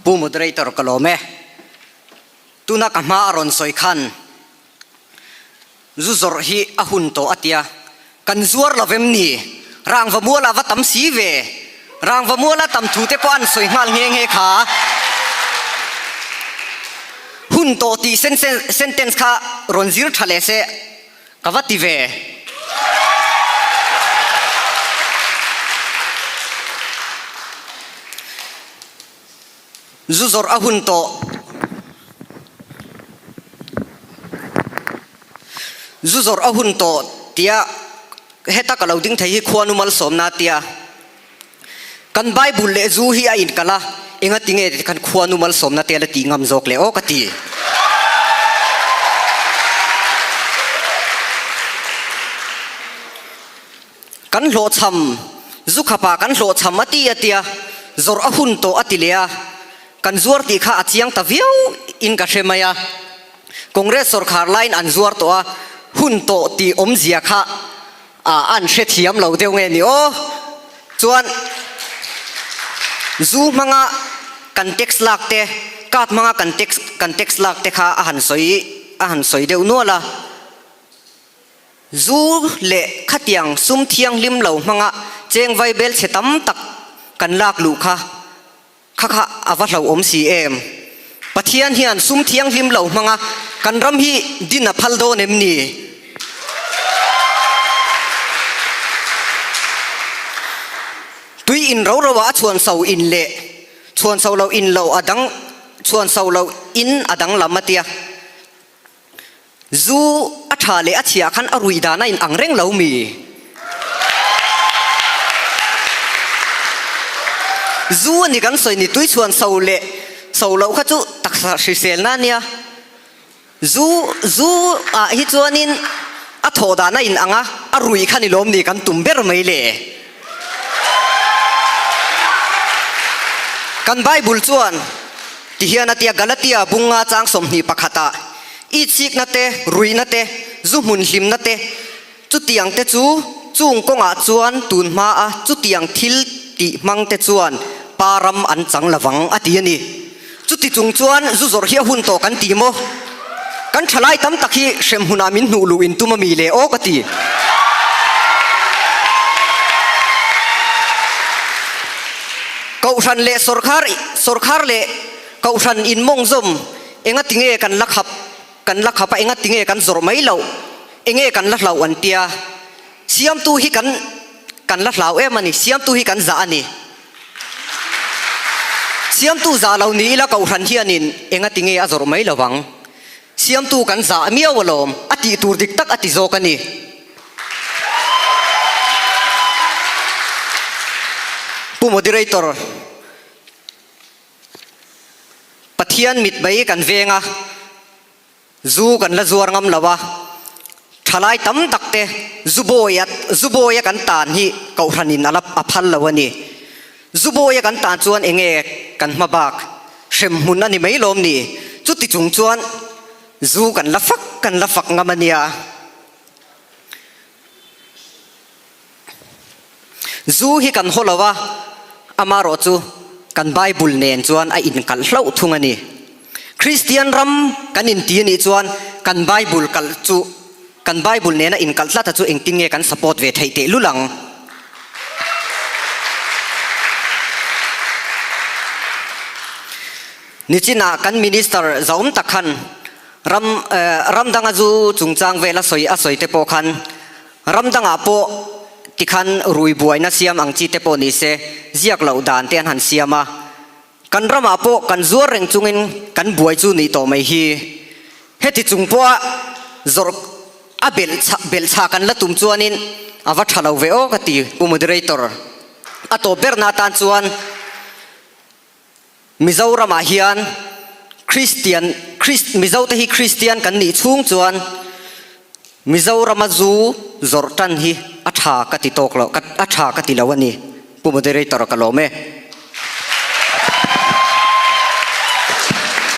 Pu Moderator ka lawm e. Tuna ka hma a rawn sawi khan zu zawrh hi a hun tawh a tia, kan zuar lo vem ni? Rangva muala va tam si ve. Rangva muala tam thu te pawh an sawi nghal nghe nghe kha. Hun tawh tih sentence kha rawn zir tha leh se ka va ti ve. Zu zawrh a hun tawh. Zu zawrh a hun tawh tia heta ka lo ding thei hi khuanu malsawmna tia kan Bible leh zu hi a inkalh a, engati nge tikhan khuanu malsawmna te la tih ngam zawk le aw ka ti. Kan hlawhchham, zu khapa kan hlawhchham a ti a tia, zawrh a hun tawh a ti leh a, kan zuar tih kha a chiang ta viau in ka hre mai a. Congress sawrkhar laiin an zuar tawh a, hun tawh tih awmzia kha an hrethiam lo deuh nge ni aw. Chuan zu hmanga kan tax lak te, card hmanga kan tax kan tax lak te kha a han sawi a han sawi deuh nual a. Zu leh khatiang sum thianghlim lo hmanga cheng vaibel chhe tam tak kan lak luh kha kha kha a va hlauhawm si em? Pathian hian sum thianghlim lo hmanga kan ram hi din a phal dawn em ni? Tui in ro ro ah a chhuan so in leh chhuan so lo in lo a dang chhuan so lo in a danglam a tia. Zu a tha leh a chhia khan a rui dan a in ang reng lo mi? Zu a ni kan sawi ni tui chhuan so leh so loh kha chu taksa hriselna a nia. Zu zu ah hi chuanin a thawh dan a in ang a, a rui kha ni lawm ni kan tum ber mai le. Kan Bible chuan Tihian a tia Galatia bunga chang 21 ah, Itsikna te, ruihna te, zu hmun hlimna te, chutiang te chu chung kawngah chuan tun hma a chutiang thil tih hmang te chuan pa ram an chang lovang a ti a ni. Chuti chung chuan zu zawrh hi a hun tawh kan ti maw? Kan thalai tam tak hi hremhmunah min hnuh luh in tum a mi le aw ka ti. Kohhran leh sawrkhar sawrkhar leh kohhran in mawngzawm enga tinge kan la khap kan la khap a enga tinge kan zawrh mai loh enge kan la hlauh an tia siamtu hi kan kan la hlau em a ni siamtu hi kan zah a ni siamtu zah lo ni ila kohhran hianin enga tinge a zawrh mai lovang siamtu kan zah miau alawm a tih tur dik tak a ti zawk a ni. Pu Moderator, Pathian mit mai kan veng a, zu kan la zuar ngam lo a, thalai tam tak te zu bawi a zu bawi a kan tan hi kohhran in a la a phal lo a ni. Zu bawi a kan tan chuan eng nge kan hma bak hrem hmun a ni mai lawm ni? Chuti chung chuan zu kan la fak kan la fak ngam a nia. Zu hi kan haw lo a, amarawh chu kan Bible nen chuan a inkalh hlauh thung a ni. Kristian ram kan inti a nih chuan kan Bible kalh chu kan Bible nena inkalh tlat a chu engtin nge kan support ve theih tehlul ang? Nichinah kan Minister zaum tak khan Ram ram danga zu chungchang vel a sawi a sawi te pawh khan ram dangah pawh tikhan rui buaina siam ang chi te pawh ni se ziak loh dan te an han siam a, kan ramah pawh kan zuar reng chungin kan buai chu nih tawh mai hi. Heti chung pawha zawrh a belh belh chhah kan la tum chuanin a va tha lo ve aw ka ti Pu Moderator. A tawp berna atan chuan. Mizoramah hian Kristian, Krist, Mizote hi Kristian kan nih chhung chuan Mizorama zu zawrh tan hi a tha ka ti tawk lo, a tha ka ti lo a ni. Pu Moderator ka lawm e.